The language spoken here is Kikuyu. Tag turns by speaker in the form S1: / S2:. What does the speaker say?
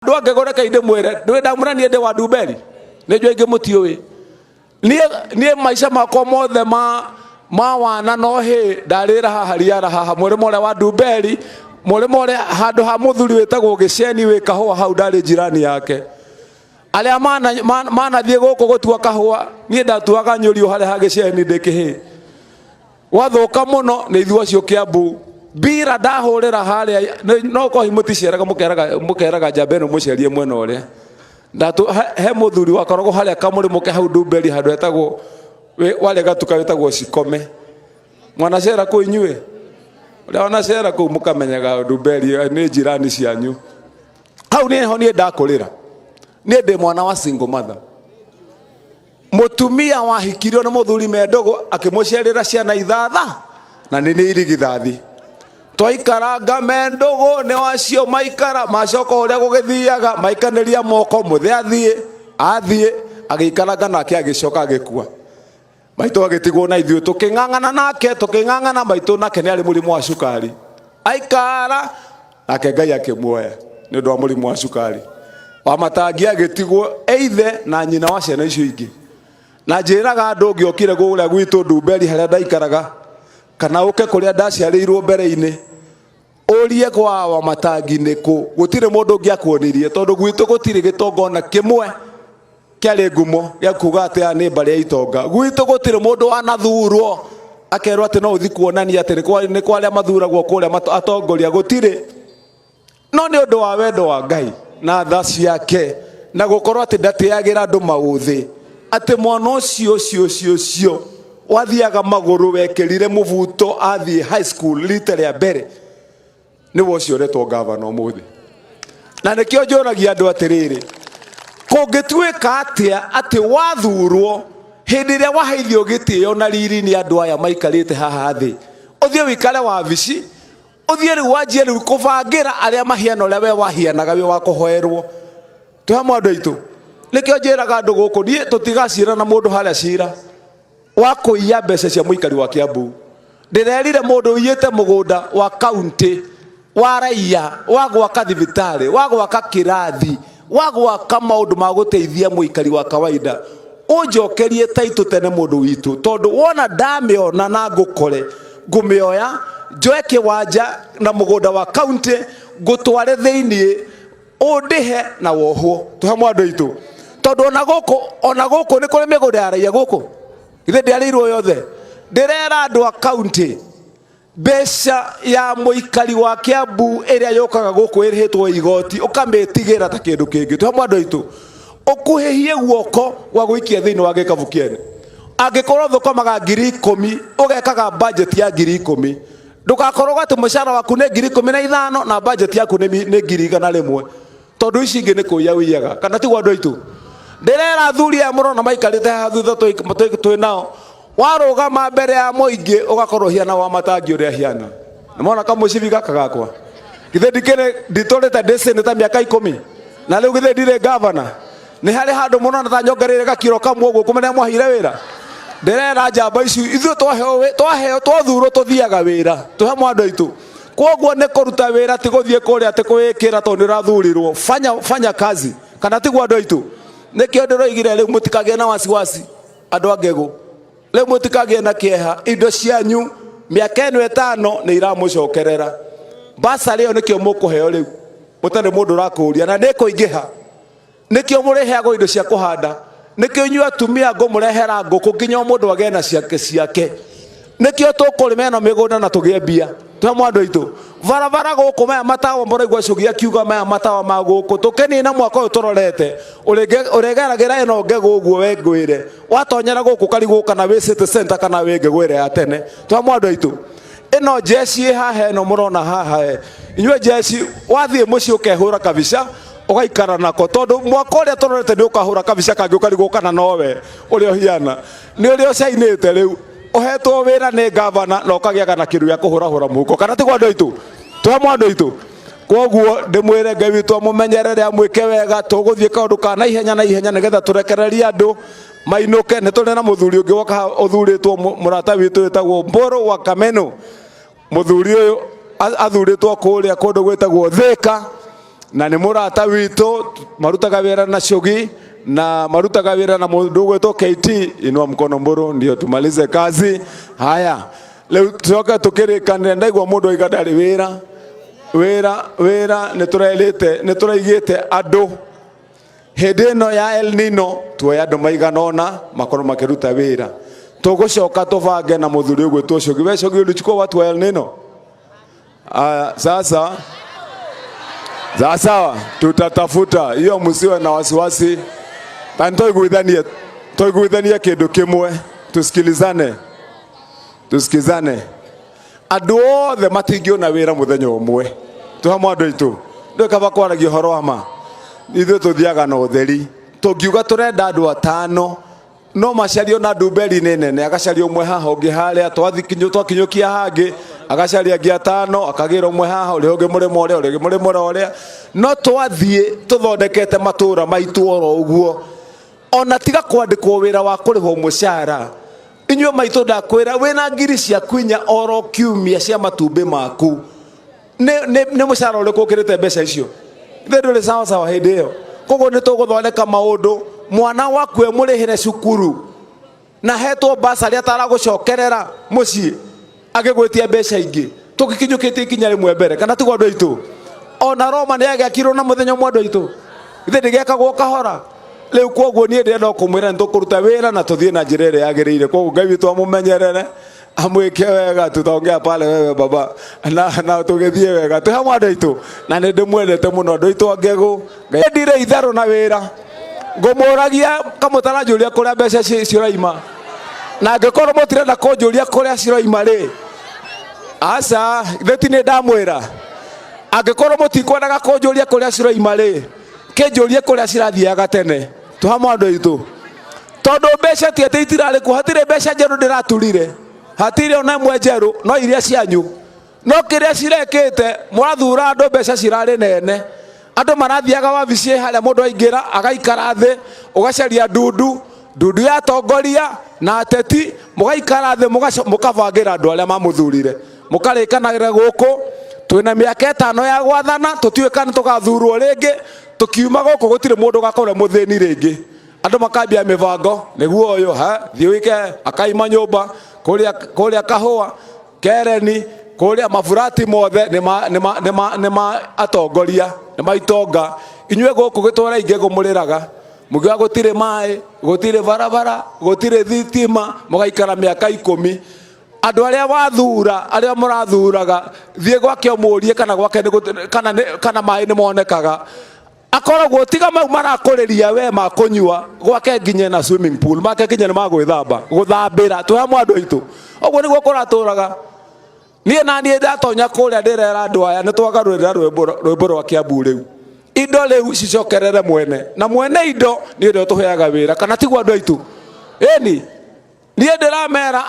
S1: Andũ angĩ reke ndĩmwĩre, ndũĩ ndamwĩra niĩ ndĩ wa Ndumberi, nĩ njũĩ ingĩ mũtiũĩ. Niĩ maica makwa mothe ma wana no hĩ ndarĩra haha riara haha mũrĩmo ũrĩa wa Ndumberi, mũrĩmo ũrĩa handũ ha mũthuri wĩtagwo Gĩceni wĩ kahũa hau ndarĩ jirani yake. Arĩa manathiĩ gũkũ gũtua kahũa, niĩ ndatuaga nyũriũ harĩa ha Gĩceni ndĩ kĩhĩĩ. Gwathũka mũno nĩ ithuĩ acio Kiambu. Mbira ndahũrĩra harĩa no kohi mũticeraga mũkeraga njamba ĩno mũcerie mwena ũrĩa. He mũthuri wakoragwo harĩa kamũrĩmũ ke hau Ndumberi handũ hetagwo warĩ gatuka wĩtagwo Cikome. Mwanacera kũu inyuĩ? Ũrĩa wanacera kũu mũkamenyaga Ndumberi nĩ njirani cianyu. Hau nĩho niĩ ndakũrĩra. Niĩ ndĩ mwana wa single mother. Mũtumia wahikirio nĩ mũthuri me ndũgũ akĩmũciarĩra ciana ithatha na nĩ nĩ irigithathi. Twaikaranga me ndũgũ nĩ wacio maikara macoka ũrĩa gũgĩthiaga maikanĩria moko mũthĩ athiĩ athiĩ agĩikaranga nake agĩcoka agĩkua. Maitũ agĩtigwo na ithuĩ tũkĩng'ang'ana nake tũkĩng'ang'ana maitũ nake nĩ arĩ mũrimũ wa cukari. Aikara nake Ngai akĩmuoya nĩ ũndũ wa mũrimũ wa cukari. Wamatangi agĩtigwo eithe na nyina wa ciana icio ingĩ. Na njĩraga andũ ũngĩokire kũrĩa gwitũ Ndumberi harĩa ndaikaraga kana ũke kũrĩa ndaciarĩirwo mbere-inĩ ũrie kwa Wamatangi nĩ kũ, gũtirĩ mũndũ ũngĩakuonirie tondũ gwitũ gũtirĩ gĩtonga ona kĩmwe kĩarĩ ngumo gĩa kuga atĩ aya nĩ mbarĩ ya itonga. Gwitũ gũtirĩ mũndũ wanathurwo akerwo atĩ no ũthi kuonania atĩ nĩ kwa arĩa mathuragwo kũrĩa atongoria, gũtirĩ. No nĩ ũndũ wa wendo wa Ngai na tha ciake na gũkorwo atĩ ndatĩagĩra andũ maũthĩ, atĩ mwana ũcio ũcio ũcio ũcio wathiaga magũrũ wekĩrire mũbuto athiĩ high school rita rĩa mbere nĩwe ũcio ũretwo gavana ũmũthĩ. Na nĩkĩo njũragia andũ atĩrĩrĩ, kũngĩtuĩka atĩa atĩ wathurwo hĩndĩ ĩrĩa waheithio gĩtĩo na riri nĩ andũ aya maikarĩte haha thĩ, ũthiĩ wĩikare wabici, ũthiĩ rĩu wanjie rĩu kũbangĩra arĩa mahiana ũrĩa we wahianaga wĩ wa kũhoerwo. Twĩ hamwe andũ aitũ? Nĩkĩo njĩraga andũ gũkũ, niĩ tũtigacira na mũndũ harĩa cira wa kũiya mbeca cia mũikari wa Kiambu. Ndĩrerire mũndũ ũiyĩte mũgũnda wa kaunti wa raia, wa gwaka thibitarĩ, wa gwaka kĩrathi, wa gwaka maũndũ ma gũteithia mũikari wa kawaida, ũnjokerie taitũ tene mũndũ witũ, tondũ wona ndamĩona na ngũkore ngũmĩoya njoe kĩwanja na mũgũnda wa kaunti ngũtware thĩiniĩ ũndĩhe na wohwo. Tũhe mwandũ aitũ, tondũ ona gũkũ nĩ kũrĩ mĩgũnda ya raia gũkũ, ithe ndĩarĩirwo yothe. Ndĩrera andũ a kaunti mbeca ya mũikari wa Kiambu ĩrĩa yũkaga gũkũ ĩrĩhĩtwo igoti ũkamĩtigĩra ta kĩndũ kĩngĩ. Tũhe mwandũ aitũ, ũkuhĩhie guoko gwa gũikia thĩinĩ wa gĩkabu kĩene. Angĩkorwo thũkũmaga 10,000, ũgekaga budget ya 10,000. Ndũgakorwo atĩ mũcara waku nĩ 15,000 na budget yaku nĩ 100,000, tondũ ici ingĩ nĩ kũiya ũiyaga, kana tiguo andũ aitũ? Ndĩrera athuri aya mũrona maikarĩte haha thutha twĩ nao, warũgama mbere ya mũingĩ ũgakorwo ũhiana wa matangi ũrĩa hiana. Nĩmona kamũcibi gaka gakwa? Githĩ ndikĩrĩ nditũrĩte ndĩ seneta mĩaka 10 na rĩu githĩ ndirĩ gavana? Nĩ harĩ handũ mũrona ta nyongereire gakiro kamwe ũguo kũmenya mwaheire wĩra? Ndĩrera njamba ici, ithuĩ twaheo twathurwo tũthiaga wĩra, tũhe mwandũ aitũ. Kwoguo nĩ kũruta wĩra, ti gũthiĩ kũrĩa atĩ kwĩĩkĩra tondũ nĩ ũrathurirwo. Fanya kazi, kana tiguo andũ aitũ? Nĩkĩo ndĩroigire rĩu mũtikagĩe na wasiwasi andũ a Ngegũ, rĩu mũtikagĩe na kĩeha, indo cianyu mĩaka ĩno 5 nĩ iramũcokerera. Basarĩ ĩyo nĩkĩo mũkũheo rĩu, mũtarĩ mũndũ ũrakũria, na nĩ ĩkũingĩha. Nĩkĩo mũrĩheagwo indo cia kũhanda, nĩkĩo inyuĩ atumia ngũmũrehera ngũkũ nginya o mũndũ agĩe na ciake ciake. Nĩkĩo tũkũrĩma ĩno mĩgũnda na tũgĩe mbia. Tũhe mwandũ aitũ barabara gũkũ, maya matawa mũraigua Cugi akiuga maya matawa ma gũkũ, tũkĩnina mwaka ũyũ tũrorete, ũrĩgeragĩra ĩno Ngegũ ũguo we ngwĩre, watonyera gũkũ karigwo kana wĩ city center kana wĩ Ngegũ ĩrĩa ya tene. Tũhe mwandũ aitũ ĩno njeci ĩ haha, ĩno mũrona haha, inyuĩ njeci, wathiĩ mũciĩ ũkehũra kabica ũgaikara nako, tondũ mwaka ũrĩa tũrorete nĩ ũkahũra kabica kangĩ ũkarigwo kana nowe ũrĩa ũhiana nĩ ũrĩa ũcainĩte. Rĩu ũhetwo wĩra nĩ gavana na ũkagĩaga na kĩndũ gĩa kũhũrahũra mũhuko, kana tiguo andũ aitũ? Tũhe mwandũ aitũ. Kwoguo ndĩmwĩre Ngai witũ amũmenyerere, amwĩke wega. Tũgũthiĩ kaũndũ ka naihenya naihenya nĩgetha tũrekererie andũ mainũke. Nĩ tũrĩ na mũthuri ũngĩ woka haha ũthurĩtwo, mũrata witũ wĩtagwo Mbũrũ wa Kameno. Mũthuri ũyũ athurĩtwo kũrĩa kũndũ gwĩtagwo Thĩka. Na nĩ mũrata witũ, marutaga wĩra na Shugi na marutaga wĩra na mũndũ ũgwĩtwo KT. Inua mkono mburu ndio tumalize kazi. Haya, rĩu tucoke tũkĩrĩkanĩre. Ndaigua mũndũ aiga ndarĩ wĩra, wĩra, wĩra. Nĩ tũrerĩte, nĩ tũraigĩte andũ hĩndĩ ĩno ya El Nino, tuoe andũ maigana ũna makorwo makĩruta wĩra. Tũgũcoka tũbange na mũthuri ũgwĩtwo Shogi. We Shogi, ulichukua watu wa El Nino? Aya, sasa sawa, tutatafuta hiyo, msiwe na wasiwasi. Na toiguithanie, toiguithanie kindu kimwe, tusikilizane, tusikizane. Andũ othe matingĩona wĩra mũthenya ũmwe. Tũhamwe andũ aitũ, ndũĩ kaba kwaragia ũhoro wa ma. Ithuĩ tũthiaga na ũtheri. Tũngiuga tũrenda andũ atano, no macario na ndumberi nĩ nene, agacaria ũmwe haha, ũngĩ harĩa, twakinyũkia hangĩ agacaria angĩ atano, akagĩra ũmwe haha, ũrĩa ũngĩ mũrĩmo ũrĩa, ũrĩa ũngĩ mũrĩmo ũrĩa. No twathiĩ tũthondekete matũra maitũ oro ũguo, ona tiga kwandĩkwo wĩra wa kũrĩhwo mũcara. Inyuĩ maitũ, ndakwĩra, wĩna ngiri ciaku 4 oro kiumia cia matumbĩ maku, nĩ mũcara ũrĩkũ ũkĩrĩte mbeca icio? Ithe ndũrĩ sawa sawa hĩndĩ ĩyo. Koguo nĩ tũgũthondeka maũndũ, mwana waku emũrĩhĩre cukuru na hetwo basarĩ ataragũcokerera mũciĩ agĩgwĩtia mbeca ingĩ. Tũgĩkinyũkĩtie ikinya rĩmwe mbere, kana tiguo andũ aitũ? Ona Roma nĩ yagĩakirwo na mũthenya ũmwe, andũ aitũ? Ithe ndĩgĩakagwo kahora. Rĩu koguo niĩ ndĩrenda kũmwĩra nĩ tũkũruta wĩra na tũthiĩ na njĩra ĩrĩa yagĩrĩire. Koguo Ngai witũ amũmenyerere, amwĩke wega. Tutaongea pale wewe baba na tũgĩthiĩ wega. Twĩ hamwe andũ aitũ, na nĩ ndĩmwendete mũno andũ aitũ a Ngegũ. Ngai ndire itherũ na wĩra ngũmũragia kamũtaranjũria kũrĩa mbeca ciroima, na angĩkorwo mũtirenda kũnjũria kũrĩa ciroima rĩ, aca ithe ti nĩ ndamwĩra. Angĩkorwo mũtikwendaga kũnjũria kũrĩa ciroima rĩ, kĩnjũrie kũrĩa cirathiaga tene. Tũhamwe andũ aitũ, tondũ mbeca ti atĩ itirarĩ kuo. Hatirĩ mbeca njerũ ndĩraturire, hatirĩ ona ĩmwe njerũ, no iria cianyu. No kĩrĩa cirekĩte, mũrathura andũ, mbeca cirarĩ nene, andũ marathiaga wabici harĩa mũndũ aingĩra agaikara thĩ, ũgacaria ndundu, ndundu ya atongoria na ateti, mũgaikara thĩ, mũkabangĩra andũ arĩa mamũthurire, mũkarĩkanagĩra gũkũ twĩna mĩaka 5 ya gwathana, tũtiũĩ kana tũgathurwo rĩngĩ. Tũkiuma gũkũ gũtirĩ mũndũ ũgakorwo mũthĩni rĩngĩ. Andũ makambia mĩbango nĩguo ũyũ ha thiĩ wike akaima nyũmba kũrĩa, kũrĩa kahũa kereni, kũrĩa maburati mothe nĩ ma atongoria, nĩ ma itonga. Inyuĩ gũkũ gĩtwara ingĩ mũrĩraga mũkiuga gũtirĩ maĩ, gũtirĩ barabara, gũtirĩ thitima, mũgaikara mĩaka 10. Andũ arĩa wathura, arĩa mũrathuraga, thiĩ gwake ũmũrie kana gwake kana maĩ nĩ monekaga. Akoragwo tiga mau marakũrĩria we ma kũnyua, gwake nginya na swimming pool make, nginya nĩ magwĩthamba gũthambĩra. Twĩ hamwe andũ aitũ? Ũguo nĩguo kũratũraga. Niĩ na niĩ ndatonya kũrĩa ndĩrera andũ aya nĩ twagarũrĩra rwĩmbo rwa Kiambu. Rĩu indo rĩu cicokerere mwene, na mwene indo nĩ ũrĩa ũtũheaga wĩra, kana tiguo andũ aitũ? Ĩni niĩ ndĩramera.